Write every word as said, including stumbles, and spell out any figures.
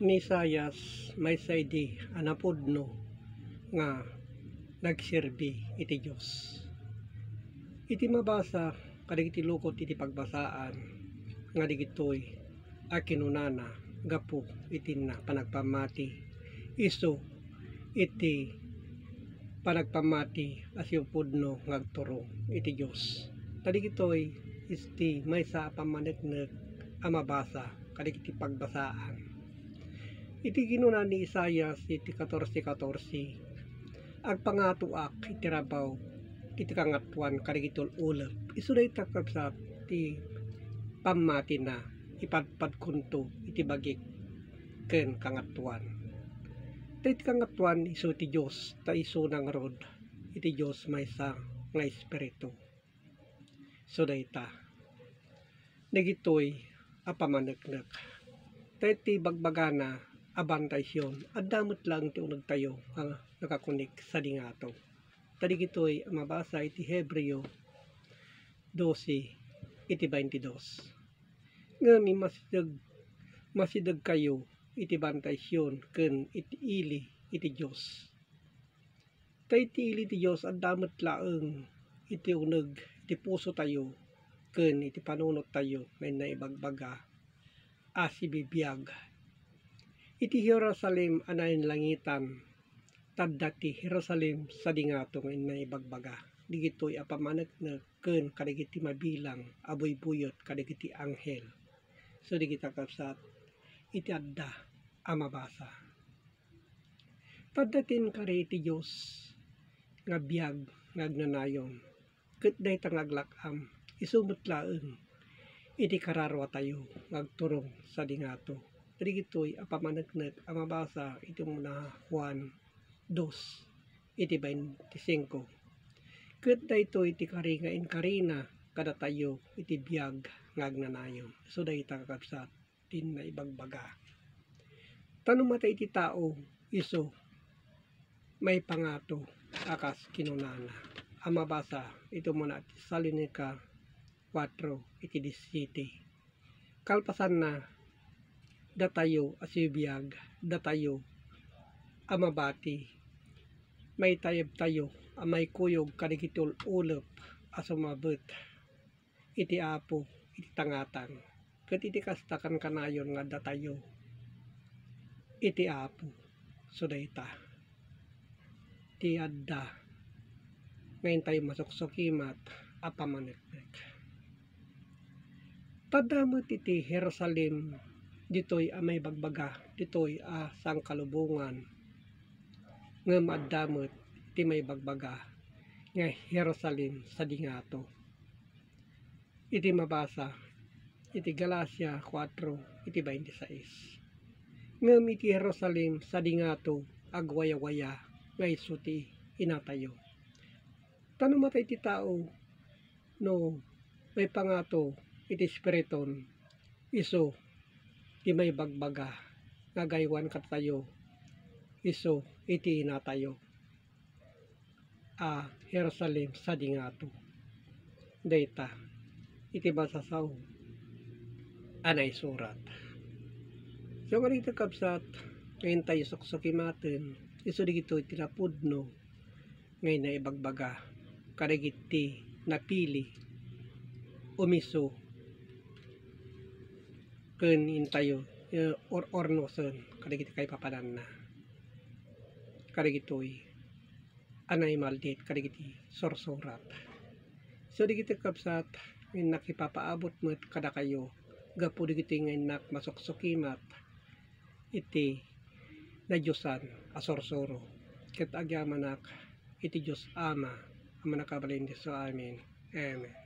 Ni Isaias, maysa idi a napudno nga nagserbi iti Dios. Iti mabasa kadagiti lukot iti pagbasaan nga dagitoy a kinunana gapu iti na panagpammati isu iti panagpammati a sipudno nga agturong iti Dios. Kadagitoy iti maysa a pammaneknek a mabasa kadagiti pagbasaan. Iti kinuna ni Isaias iti katorse katorse, "Agpangatoak iti rabaw iti kangatoan kadagiti ul-ulep." Isu dayta, kabsat, ti pammatina, "Ipadpadkonto iti bagik ken kangatoan." Ta iti kangatoan isu ti Dios, ta isuna ngarud iti Dios maysa nga Espiritu. So dayta, dagitoy a pammaneknek. Ta iti bagbagana a Bantay Sion, adda met laeng ti unegtayo nga nakakunik sadi ngato. Ta dagitoy a mabasa iti Hebreo dose iti baintidos. Ngem immasideg, masidegkayo iti Bantay Sion ken iti ili iti Dios. Ta iti ili ti Dios adda met laeng iti uneg iti pusotayo ken iti panunottayo nga innaibagbaga a sibibiag. Iti Jerusalem a nainlangitan, tadda ti Jerusalem sadi ngato nga innaibagbaga. Dagitoy a pammaneknek ken kadagiti mabilang a buybuyot kadagiti anghel. So, dagita, kabsat, iti adda a mabasa. Tadda ti inkari ti Dios nga biag nga agnanayon, ket dayta nga aglak-am, isu met laeng iti kararuatayo nga agturong sadi ngato. Dagitoy a pammaneknek a mabasa iti umuna Juan dos iti baintisinko. Ket daytoy ti kari nga inkarina kadatayo iti biag nga agnanayon. So dayta, kakabsat, ti naibagbaga. Ta no matay ti tao, isu maipangato a kas kinunana a mabasa iti umuna Tesalonica kuatro iti disiete. Kalpasanna, datayo a sibibiag, datayo a mabati, maitayabtayo a maikuyog kadagiti ul-ulep a sumabet iti Apo iti tangatang, ket iti kasta, kankanayon nga addatayo iti Apo. So dayta ti adda nga intayo masuksukimat a pammaneknek. Tadda met iti Jerusalem ditoy a maibagbaga, ditoy a sangkalubongan, ngem adda met iti maibagbaga nga Jerusalem sadi ngato. Iti mabasa iti Galacia kuatro iti baintisais. Ngem iti Jerusalem sadi ngato agwayawaya nga isu ti inatayo. Ta no matay ti tao, no maipangato iti espiriton, isu ti maibagbaga nga agaywan kadatayo isu iti inatayo a Jerusalem sadi ngato. Dayta iti masasao a naisurat. So, nga dagiti kabsat, nga intayo suksukimaten, isu dagitoy ti napudno nga innaibagbaga kadagiti napili umisu ken intayo, eh, or-ornosen kadagiti kaipapananna. Kadagitoy a naimaldit kadagiti sursurat. So, dagiti kabsat, nakipapaabot met kadakayo gapu dagitoy nga innak masuksukimat iti nadiosan a sursuro. Ket agyamanak iti Dios Ama a Mannakabalin. Amen. Amen.